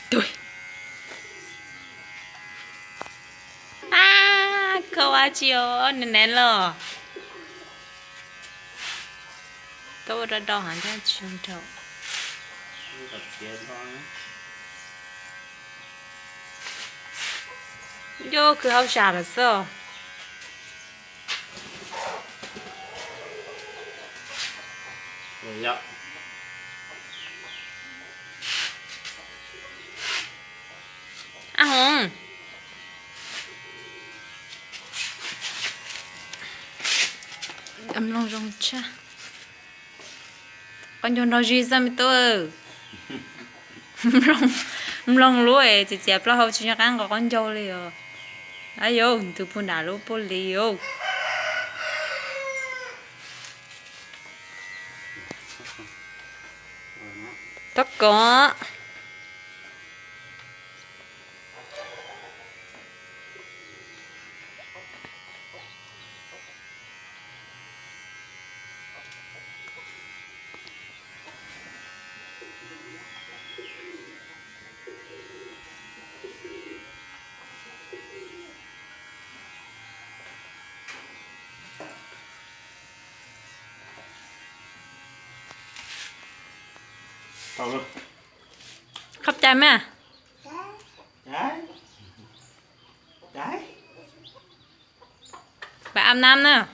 Tui. A, koj ua tsi os, nws nev los. Koj ua rau rau heev thiab tsis zoo nraug. Nco kwv hauj sam lawm xwb. A, hov, mloog zoo tshaj. Qhov ncauj nrog zis xwb me tub. Mloog lub es txias txias plaub hau tsis nco qab nqos qhov ncauj li os. A yau, tus puag nram lub puag li os. Tab kom Qhov cai mas. Bà ăn năm na.